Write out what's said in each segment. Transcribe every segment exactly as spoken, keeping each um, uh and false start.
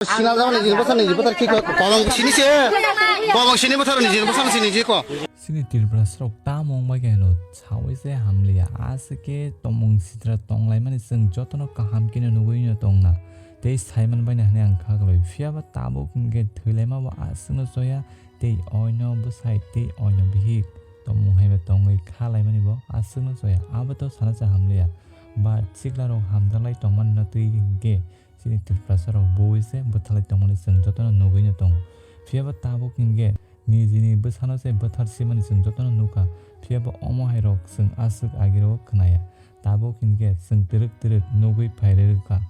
Sinal jabani nijini bwsano niji bwthar khe ko, kobong sini se. Kobong sini bwthar nijini bwsano sini je ko. Sini Tripura srok tamo wngbai khe no sawi se hamliya. Aswkhe tongmung sitra tonglaimani chwng jotono kaham khe no nugwi no tongna. Tei saiman baina hwnwi ang kha kwlai. Phiyaba tabuk hwnkhe thwilaima bo aswkno choya. Tei oino bwsai tei oino bihik tongmung hai bai tongwi kha laimani bo aswkno choya. Abo to sana cha hamliya. Ba chiklarok hamjaklai tongmani no twi hwnkhe chini Tripurasarok bui se bwtharlai tongmani chwng jotono nugwi no tongo. Phiyaba tabuk hinkhe nijini bwsano se bwthar simani chwng jotono nukha. Phiyaba omo hairok chwng aswk agirok khnaya. Tabuk hinkhe chwng twrwk twrwk nugwi phai rwkha.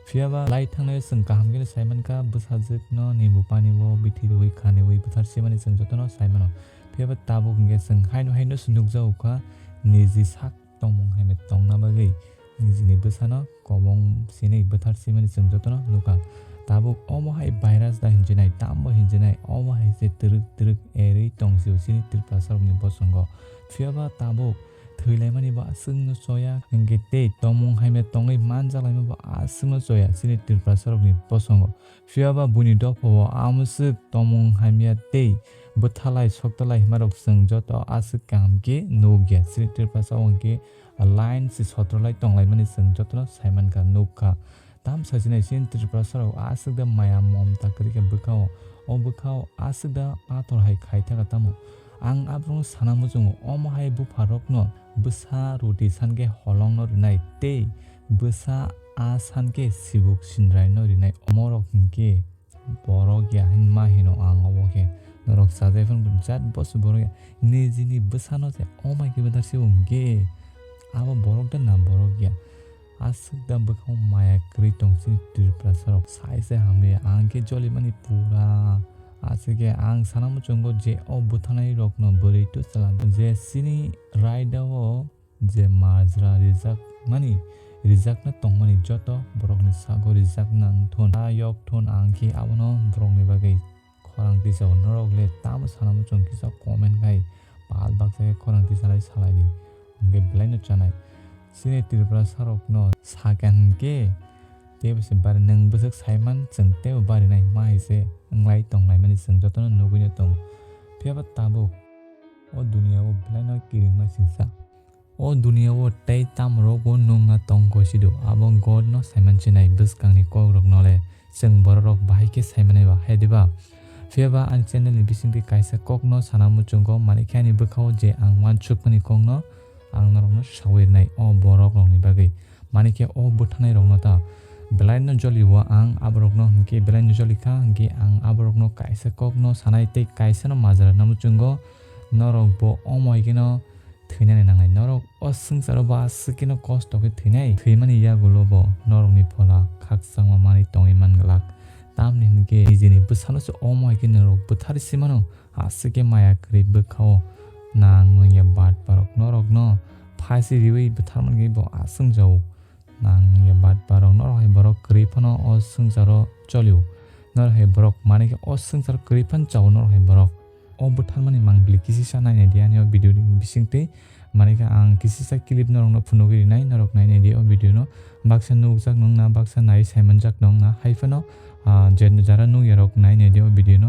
Phiyaba lai thangnai chwng kaham khe saimankha, bwsajwkno ni bupani o bithi rwui khaniui bwthar simani chwng jotono saimano. Phiyaba tabuk hinkhe chwng haino haino se nukjago kha, niji sak tongmung hai tongna bagwi nijini bwsano kobong sini bwthar simani chwng jotono nukha. Tabuk omo hai virus da hinjinai, tambo hinjinai, omo hai se twrwk twrwk erwi tong sio chini Tripurasarokni bosongo. Phiyaba tabuk thwilaimani bo aswkno choya, hwnkhe tei tongmung hamya tongwi manjaklaima bo aswkno choya chini Tripurasarokni bosongo. Phiyaba buini dophao amwswk tongmung hamya tei bwthalai soktalai hwnmarok chwng joto aswk kaham khe nukya. Chini Tripurasa o hwnkhe line se sotrolai tonglaimani chwng jotono saimankha, nukha. Tam sajinai chini Tripurasarok aswk da maya momta kwrwi khe bwkhao. O bwkhao aswk da pathor hai khai thaka tamo. Ang aborokno sana muchungo, omo hai bupharokno bwsa roti sankhe holongno rinai tei bwsa a sankhe sibuk sinraino rinai. Omorok hinkhe borok ya hinma hino ang obo khe. Norok chajai phano jat bosu borok ya. Nijini bwsano se omai khe bwthar se wngkhe. Abo borok da na borok ya. Aswk da bwkhao maya kwrwi tong chini Tripurasarok. Sai sai hamya ang khe jolimani pura. Aswk khe ang sana muchungo je o bwtharnairokno bwrwi twsala je chini raida o je majra rijakmani, rijakna tongmani joto borokni sago rijakna wng thun. A yok thun ang khe abono borokni bagwi khorang tisao. Norok le tamo sana muchung kisa comment khai pal baksa khe khorang tisalai salaidi. Hwnkhe belaino chanai. Chini Tripurasarokno sakha hwnkhe teibo se bari nwng bwswk saiman chwng teibo barinai ma hai se wnglai tonglaimani chwng jotono nugwino tongo. Phiyaba tabuk o duniya o belaino kiringma singsa. O duniya o tei tamrok bo nungna tong gosido, abo God no saiman sinai bwskangni kokrok no le chwng bororok bahai khe saimanai ba hai diba? Phiyaba ani channel ni bisingtwi kaisa kok no sana muchungo, mani khe ani bwkhao je ang uansukmani kok no ang norok no sawi rwnai o borok rok ni bagwi, mani khe o bwtharnai rok no ta belai no joli o ang aborok no hinkhe belai no joli kha hinkhe ang aborok no kaisa kok no sanai tei kaisa no majra na muchungo norok bo omo hai khe no thwinani nangnai. Norok o swngcharo bo aswk kheno kosto khe thwinai. Thwimani yagulo bo norokni phola khakchangma manwi tongwi man glak. Tamni hwnkhe nijini bwsano se omo hai khe norok bwtharwi se mano. Aswk khe maya kwrwi bwkhao nang nungya batparok norokno phasi riwi bwtharmani bo aswk jao. Nang nungya batparok norok hai borok kwrwi phano o swngcharo cholio. Norok hai borok manwi khe o swngchar kwrwi phano chao norok hai borok. O bwtharmani mangpili kisisa nainai di ani o video ni bisingtwi. Manwi khe ang kisisa clip norokno phunugwi rinai, norok nainai di o video no. Baksa nukjak nung na, baksa nai saimanjak nung na, hai phano, ah, je jara nukya rok nainai di o video no.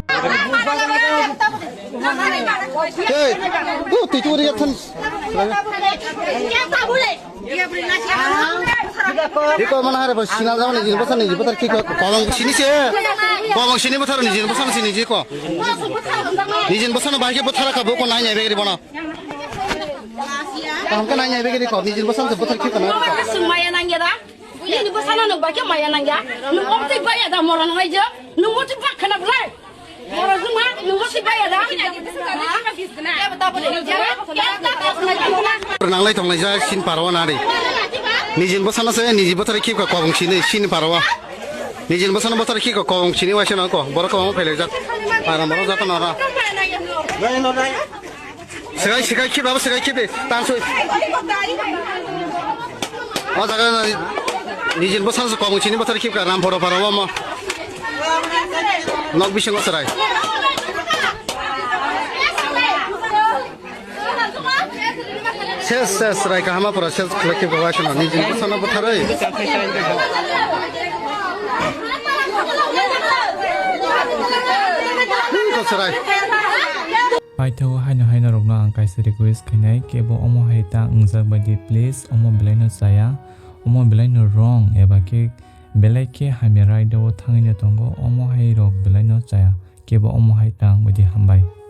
Hey, uh, twi twi ri than. Iko mana hare bas sinal jama ni jin basa ni jin basa ki ko kolong sini se. Kolong sini basa ni jin basa sini je ko. Ni jin basa na bahai ke basa ka bo ko nai nai begri bona. Kaham ka nai nai begri ko ni jin basa se basa ki ko na. Sung maya nang ya da. Ni basa na nuk ba ke maya nang ya. Nuk om tik ba ya da mora nang ai je. Nuk mo tik ba khana bulai. Nanglai tonglai ja sin paro na ri. Nijin bosana se niji botari khip ka kobong sini sin paro. Nijin bosana botari khip ka kobong sini waisa na ko. Borok kobong phelai jak. Para borok jata na ra. Sekai sekai khip abo sekai khip de. Tan sui. O jaga nijin bosana se kobong sini botari khip ka ram poro paro mo. Nok bisingo chwrai. Ses, ses, chwrai kahama pura ses khlai khe bwsano nijin bosano bwtharwi. Paithago haino haino rokno ang kaisa request khainai, kebo omo hai ta wngjak bai di, please, omo belai no chaya, omo belai no wrong, eba khe belai khe hamya raida o thangwi no tongo, omo hai rok belai no chaya, kebo omo hai ta wng bai di, hambai.